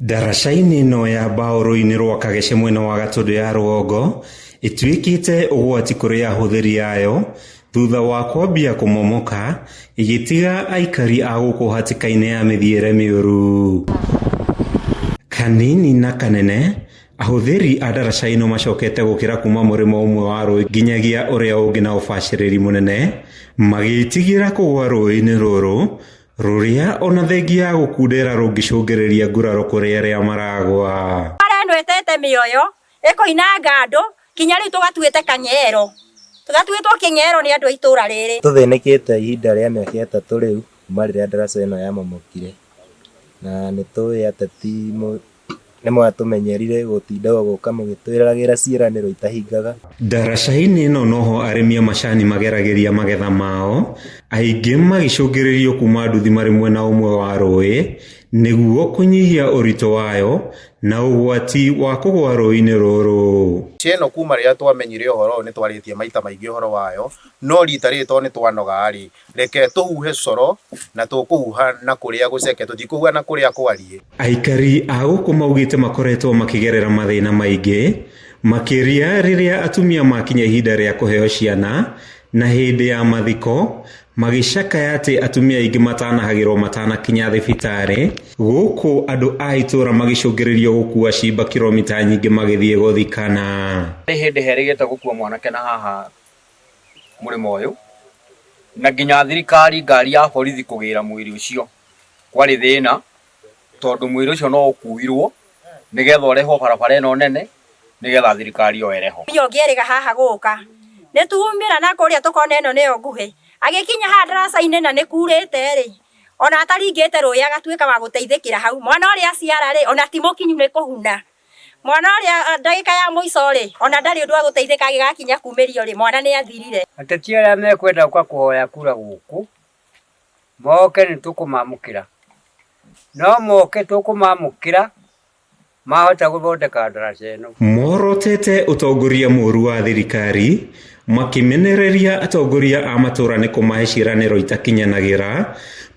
Ndaraca-inĩ ĩno ya mbaũ rũĩ-inĩ rwa Kagece mwena wa Gatũndũ ya rũgongo ĩtuĩkĩte ũgwati kũrĩ ahũthĩri ayo thutha wa kwambia kũmomoka ĩgĩtiga aikari a gũkũ hatĩka-inĩ ya mĩthiĩre mĩũru. Kanini na kanene ahũthĩri a ndaraca ĩno macokete gũkĩra kuma mũrĩmo ũmwe wa rũĩ nginyagia ũrĩa ũngĩ na ũbacĩrĩri mũnene magĩtigĩra kũgwa rũĩ-inĩ rũrũ rũrĩa ona thengia ya gũkundera rũngĩcũngĩrĩria nguraro kũrĩ arĩa maragwa. Bara ĩno ĩtete mĩoyo ĩkoinanga andũ kinya rĩu tũgatuĩte kang'ero tũgatuĩtwo kĩng'ero nĩ andũ a itũra rĩrĩ. Tũthĩnĩkĩte ihinda rĩa mĩaka 3 rĩu kuma rĩrĩa ndaraca ĩno yamomokire, na nĩ tũĩ ateti nĩ mwatũmenyerire gũtinda gũka mũgĩtwĩragĩra ciĩranĩro itahingaga. Ndaraca-inĩ ĩno noho arĩmi a macani mageragĩria magetha mao, aingĩ magĩcũngĩrĩrio kuma nduthi marĩ mwena ũmwe wa rũĩ nĩguo kũnyihia ũritũ wayo na ũgwati wa kũgwa rũĩ-inĩ rũrũ. Ĩno kuma rĩrĩa twamenyire ũhoro ũyũ nĩ twarĩtie maita maingĩ ũhoro wayo, no rita rĩrĩ tondũ nĩ twanoga rĩ, reke tũhuhe coro na tũkũhuha na kũrĩa gũceke, tũtikũhuha na kũrĩa kwariĩ. Aikari a gũkũ maugĩte makoretwo makĩgerera mathĩna maingĩ makĩria rĩrĩa atumia makinya ihinda rĩa kũheo ciana na hĩndĩ ya mathiko magĩcakaya atĩ atumia aingĩ matanahagĩrwo matanakinya thibitarĩ gũkũ andũ a itũũra magĩcũngĩrĩrio gũkua cimba kilomita nyingĩ magĩthiĩ gũthikana. Nĩ hĩndĩ herĩgĩte gũkua mwanake na haha mũrĩmo ũyũ na nginya thirikari ngari ya borithi kũgĩra mwĩrĩ ũcio kwarĩ thĩna tondũ mwĩrĩ ũcio no ũkuirwo nĩgetha ũrehwo barabara ĩno nene nĩgetha thirikari yoereho. Mũtumia ũngĩ erĩga haha gũka nĩ tumĩra na kũrĩa tũkona ĩno nĩyo nguhĩ agĩkinya haha ndaraca-inĩ na nĩ kurĩte rĩ ona ataringĩte rũĩ agatuĩka wa gũteithĩkĩra hau mwana ũrĩa aciara rĩ ona ti mũkinyu nĩ kũhuna mwana ũrĩa ndagĩka ya mũico rĩ ona ndarĩ ũndũ wa gũteithĩka agĩgakinya kumĩrio rĩ mwana nĩ athirire. Ateti arĩa mekwenda gũka kũhoya kura gũkũ moke nĩ tũkũmamũkĩra, no moke tũkũmamũkĩra mahota gũthondeka ndaraca ĩno. Morotete ũtongoria mũũru wa thirikari makĩmenereria atongoria a matũra nĩ kũmahe ciĩranĩro itakinyanagĩra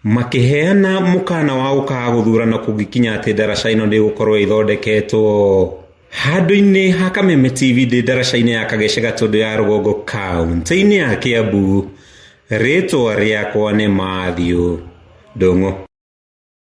makĩheana mũkana wa gũkaga gũthurana kũngĩkinya atĩ ndaraca ĩno ndĩgũkorwo ĩthondeketwo. Handũ-inĩ ha Kameme TV ndĩ ndaraca-inĩ ya Kagece Gatũndũ ya rũgongo kaũntĩ-inĩ ya Kiambu, rĩtwa rĩakwa nĩ Matthew Ndũng'ũ.